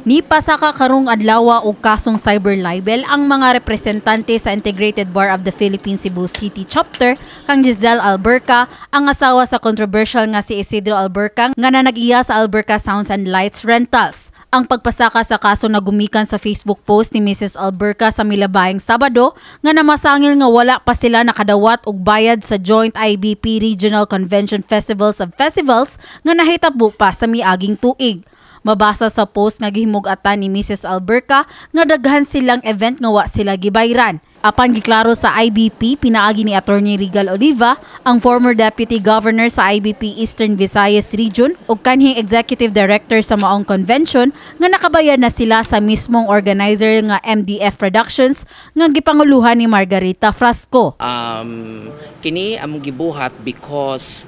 Nipasaka karong adlaw og kasong cyber libel ang mga representante sa Integrated Bar of the Philippines Cebu City Chapter kang Giselle Alberca, ang asawa sa controversial nga si Isidro Alberca nga nanag-iya sa Alberca Sounds and Lights Rentals. Ang pagpasaka sa kaso nagumikan sa Facebook post ni Mrs. Alberca sa milabayng Sabado nga namasangil nga wala pa sila nakadawat og bayad sa Joint IBP Regional Convention Festivals of Festivals nga nahitabo pa sa miaging tuig. Mabasa sa post nga gihimug-atan ni Mrs. Alberca nga daghan silang event nga wa sila gibayran. Apan giklaro sa IBP pinaagi ni Attorney Regal Oliva, ang former Deputy Governor sa IBP Eastern Visayas Region ug kanhing Executive Director sa maong convention, nga nakabayad na sila sa mismong organizer nga MDF Productions nga gipanguluhan ni Margarita Frasco. Kini among gibuhat because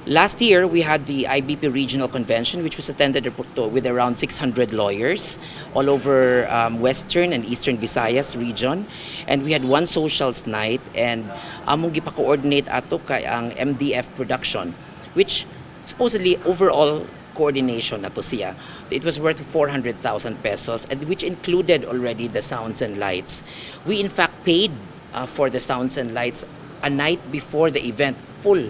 last year we had the IBP Regional Convention, which was attended with around 600 lawyers all over Western and Eastern Visayas region, and we had one socials night, and among gipa-coordinate ato kay ang MDF Production, which supposedly overall coordination na to siya. It was worth 400,000 pesos, and which included already the sounds and lights. We in fact paid for the sounds and lights a night before the event, full.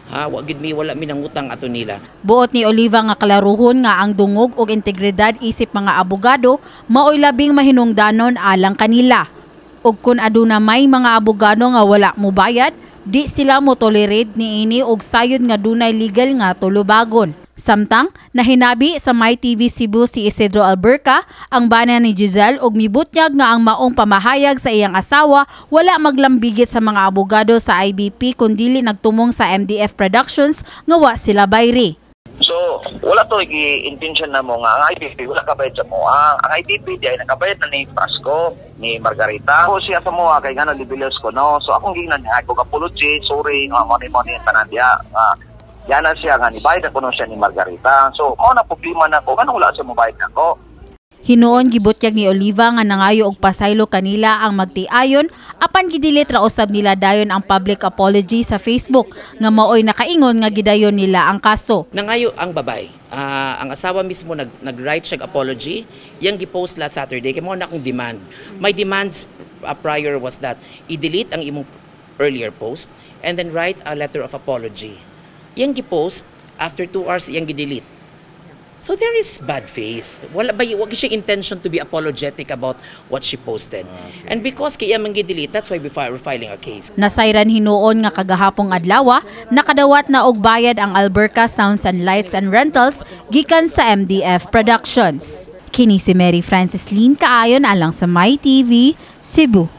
Ha, wa gid mi, wala mi nangutang ato nila. Buot ni Oliva nga kalaruhon nga ang dungog ug integridad isip mga abogado maoy labing mahinungdanon alang kanila. Ug kun aduna may mga abogado nga wala mobayad, di sila mo tolerate niini og sayod nga dunay legal nga tulubagon. Samtang nahinabi sa My TV Cebu si Isidro Alberca, ang bana ni Giselle, og mibutyag nga ang maong pamahayag sa iyang asawa wala maglambigit sa mga abogado sa IBP kundili nagtumong sa MDF Productions nga wa sila bayri. So, wala to i-intention na mo nga ang IBP wala kabayad sa moa. Ang IBP di ay nakabayad na ni Frasco, ni Margarita. Ako siya sa moa kay ngano libelous ko, no. So akong gingnan niya ako apology, sorry nga mo ni mo ni tanan diya. Nga yana siya nga nibayad ako no siya ni Margarita. So, mao na problema na ko ngano wala siya mobayad nako. Hinuon gibutyag ni Oliva nga nangayo og pasaylo kanila ang magtiayon, apan gidelete ra usab nila dayon ang public apology sa Facebook nga maoy nakaingon nga gidayon nila ang kaso. Nangayo ang babay. Ang asawa mismo nag-write siya apology, yang gipost last Saturday kay mao na akong demand. My demands prior was that i-delete ang imong earlier post and then write a letter of apology. Yang gipost after 2 hours, yang gi-delete. So there is bad faith. Wala ba wag siya intention to be apologetic about what she posted. And because kay iya man gi-delete, that's why we're filing a case. Nasayran hinuon nga kagahapong adlaw, nakadawat na og bayad ang Alberca Sounds and Lights and Rentals gikan sa MDF Productions. Kini si Mary Francis Lynn Kaayon alang sa My TV, Cebu.